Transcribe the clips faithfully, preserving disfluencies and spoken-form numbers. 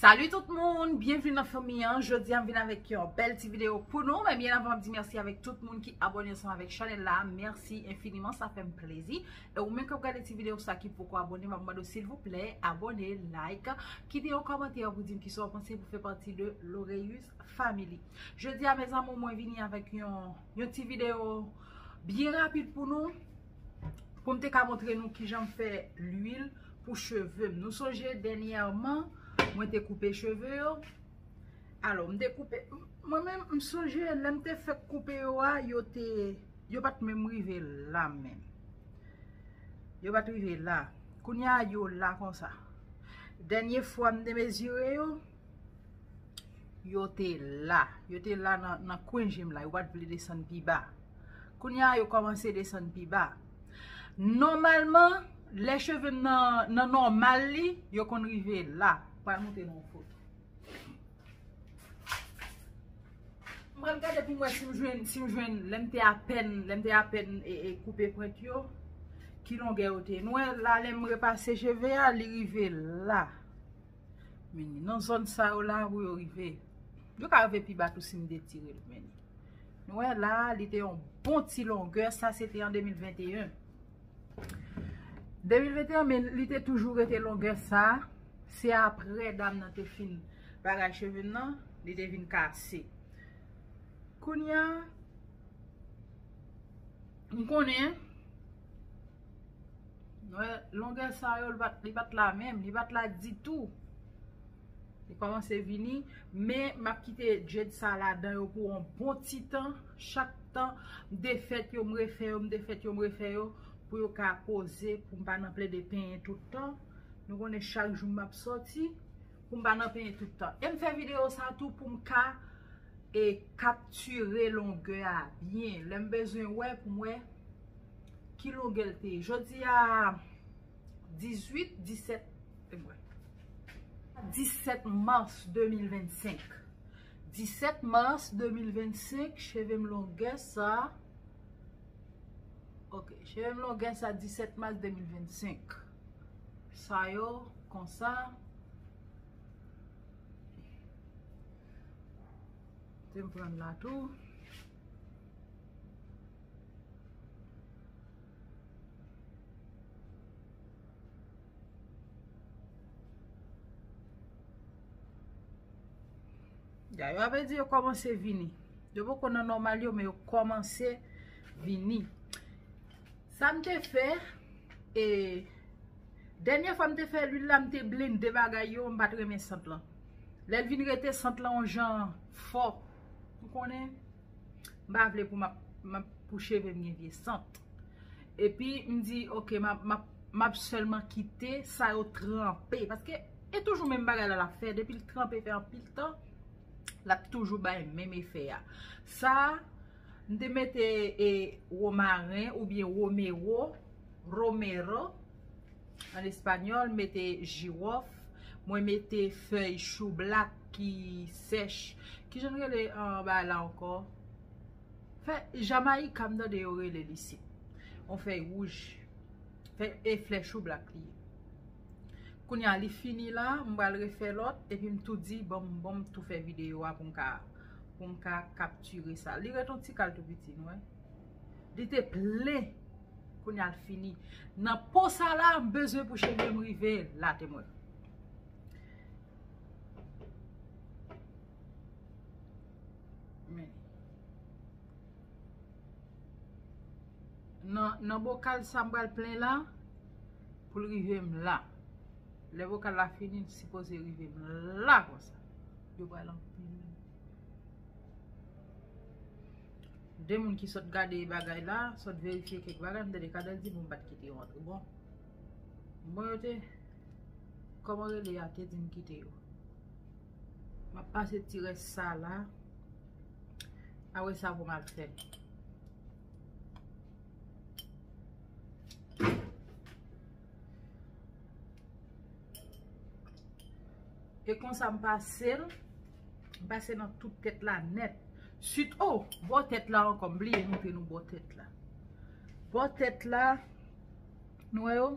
Salut tout moun, byenvni nan fanmi an. Jodi a m vin avèk yon bèl ti videyo pou nou. Men byen avan m di mèsi avèk tout moun ki abòne ansanm avèk chanèl la. Mèsi enfiniman, sa fè m plezi. E ou menm k ap gade ti videyo sa ki poko abòne, m ap mande w silvouplè abòne, like, kite yon kòmantè pou di m kisa w panse pou fè pati de Loreus Family. Jodi a mes amours, mwen vini avèk yon, yon ti videyo byen rapid pou nou. Pou m te ka montre nou kijan m fè lwil pou cheve m. Nou sonje dènyèman, mwen te koupe cheve yo. Alò, m te koupe, mwen menm, m sonje lè m te fèk koupe yo a, yo te, yo pa t menm rive la menm. Yo pa t rive la. Kounye a, yo la konsa. Dènye fwa m te mezire yo, yo te la. Yo te la nan, nan kwen je m la. Yo pa t vle desann pi ba. Kounye a, yo kòmanse desann pi ba. Nòmalman, lè cheve m nan, nan nòmal li, yo konn rive la. Pral montre nou yon foto. M pral gade pou m wè si m jwenn, si m jwenn, lè m te apèn, lè m te apèn e, e koupe pwent yo, ki longè yo te ye. Nou wè la, lè m repase cheve a, li rive la. Men nan zòn sa yo la pou yo rive. Yo ka rive pi ba tou si m detire l, men. Nou wè la, li te yon bon ti longè, sa se te an de mil venteyen. De mil venteyen, men li te toujou rete longè sa. Se aprè dam nan te fin bagay cheve m nan, li te vin kase. Kounye a, m konnen, wè, longè sa yo, li pa t, li pa t la menm, li pa t la ditou. Li kòmanse vini, men m ap kite dread sa ladan yo pou yon bon ti tan. Chak tan, m defèt yo, m refè yo, m defèt yo, m refè yo, pou yo ka poze, pou m pa nan plede penyen tout tan. Nou konnen chak jou m ap sòti, pou m pa nan penyen tout tan. E m fè videyo sa tou pou m ka, e, kaptire longè a byen. Lè m bezwen wè, pou m wè ki longè l te ye. Jodi a, dizuit, disèt, e mwen. Disèt mas de mil vennsenk. Disèt mas de mil vennsenk, cheve m longè sa. Ok, cheve m longè sa disèt mas de mil vennsenk. Sa yo, konsa. Te m pran la tou. Ya, yo ap di yo kòmanse vini. Yo poko nan nòmal yo, men yo kòmanse vini. Sa m te fè, e, dènyè fwa m te fè lwil la, m te blende bagay yo, m pa t renmen sant lan. Lè l vin rete sant lan yon jan fò. Ou konnen? M pa vle pou m ap, m ap, pou cheve m gen vye sant. Epi, m di, ok, m ap, m ap, m ap sèlman kite sa yo tranpe. Paske, e toujou menm bagay la l ap fè. Depi l tranpe fè anpil tan, l ap toujou bay menm efè a. Sa, m te mete, e, womaren oubyen womero, romero, an espanyòl, mete jiwòf. Mwen mete fèy choublak ki sèch. Kijan n rele, ah, bagay la ankò? Fè Jamayika, m tande yo rele l isit. Yon fèy wouj. Fè, e flè choublak li ye. Kounye a li fini la, m pral refè lòt, epi m tou di, bon, bon, m tou fè videyo a pou m ka, pou m ka kaptire sa. Li ret yon ti kal tou piti, nou wè. Li te plen, kounye a l fini. Nan po sa la, m bezwen pou cheve m rive la, temwen. Men. Nan, nan bokal sa m pral plen la, pou l rive m la. Lè bokal la fini, l sipoze rive m la konsa. Yo pral anpil. De moun ki sot gade bagay la, sot verifye kèk bagay, m tande Kadèl di, bon, m pa t kite yo antre. Bon, bon, yo te, kòman rele a te di m kite yo. M ap pase ti rès sa la. Apre sa pou m al fè. E konsa m pase l, m pase nan tout tèt la nèt. Sit, oh, bò tèt la ankò, m bliye montre nou bò tèt la. Bò tèt la, nou wè yo?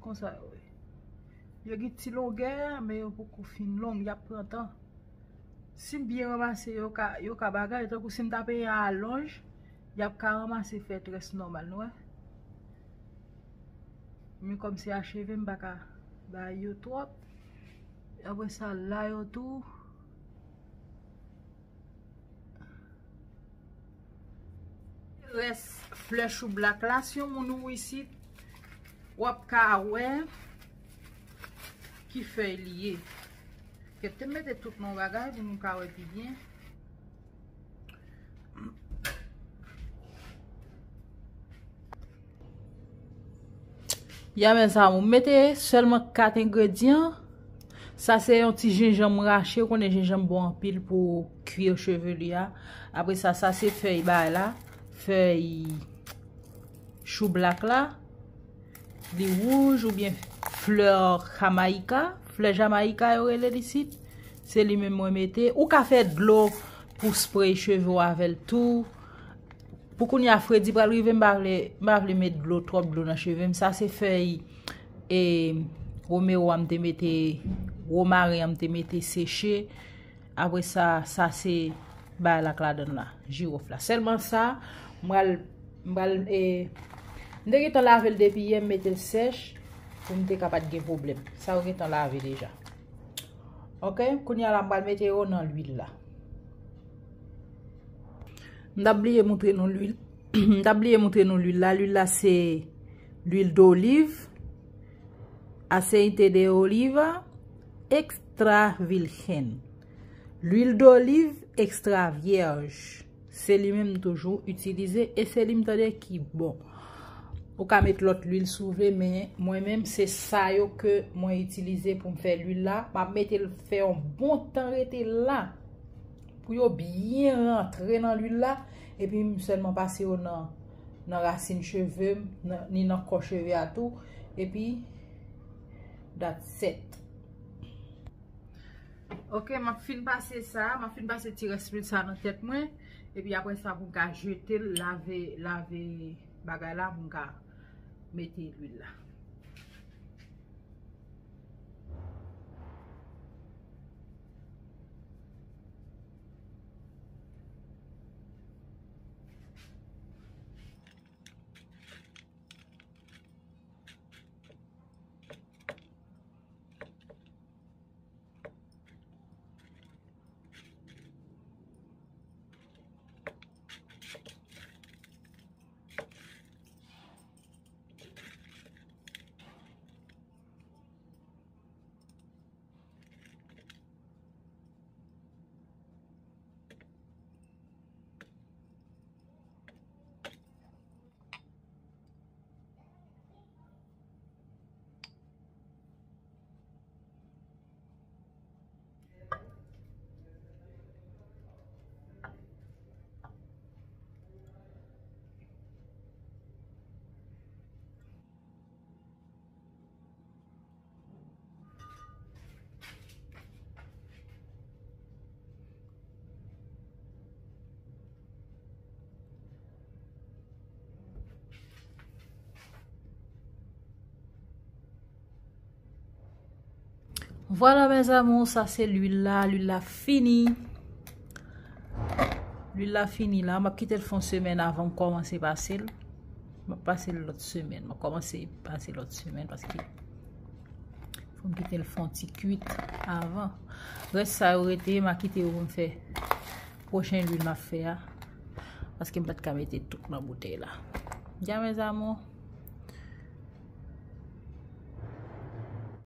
Konsa yo ye. Yo gen ti longè, men yo poko fin long, y ap pran tan. Si m byen ranmase, yo ka, yo ka bagay, tankou si m ta peye alonj, y ap ka ranmase fè très nòmal, nou wè. Men kòm se acheve, m pa ka bay yo twòp. Apre sa, la yo tou. Rès flè choublak la, si yon moun ou isit, w ap ka wè ki fèy li ye. Kèt, te mete tout nan bagay pou nou ka wè pi byen. Ya, mes amours, m mete sèlman kat engredyan. Sa se yon ti jenjanm rache, ou konnen jenjanm bon anpil pou cuir chevelu a. Apre sa, sa se fèy bay la, fèy choublak la. Li wouj oubyen flè Jamayika, flè Jamayika yo rele l isit. Se li menm mwen mete. Ou ka fè dlo pou spray cheve w avè l tou. Pou kounye a fredi pral rive, m pa vle, m pa vle met dlo, twòp dlo nan cheve m. Sa se fèy, e, romero a m te mete, womaren an m te mete seche. Apre sa, sa se bagay la k ladan l la, jiwòf la. Sèlman sa, m pral, m pral, e, m te gentan lave l depi yè, m mete l sèch pou m te ka pa t gen pwoblèm. Sa yo gentan lave deja. Ok, kounye a la, m pral mete yo nan lwil la. M t ap bliye montre nou lwil. M t ap bliye montre nou lwil la. Lwil la se lwil doliv, aceite de oliva extra virgen. Lwil doliv ekstra vyèj. Se li menm m toujou itilize e se li m tande ki bon. Ou ka met lòt lwil si w vle, men mwen menm se sa yo ke mwen itilize pou m fè lwil la. M ap mete l fè yon bon tan rete la pou yo byen rantre nan lwil la. Epi m sèlman pase yo nan, nan rasin cheve m, nan, ni nan kò cheve a tou. Epi, that's it. Ok, m ap fin pase sa, m ap fin pase ti rès lwil sa nan tèt mwen. Epi apre sa, pou m ka jete l, lave, lave bagay la, pou m ka mete lwil la. Vwala, mes amours, sa se lwil la. Lwil la fini. Lwil la fini la. M ap kite l fè yon semèn avan m kòmanse pase l. M ap pase l lòt semèn. M ap kòmanse pase lòt semèn paske fò m kite l fè yon ti kwit avan. Rès sa yo rete, m a kite yo pou m fè pwochen lwil m ap fè a. Paske m pa t ka mete tout nan boutèy la. Ya, mes amours.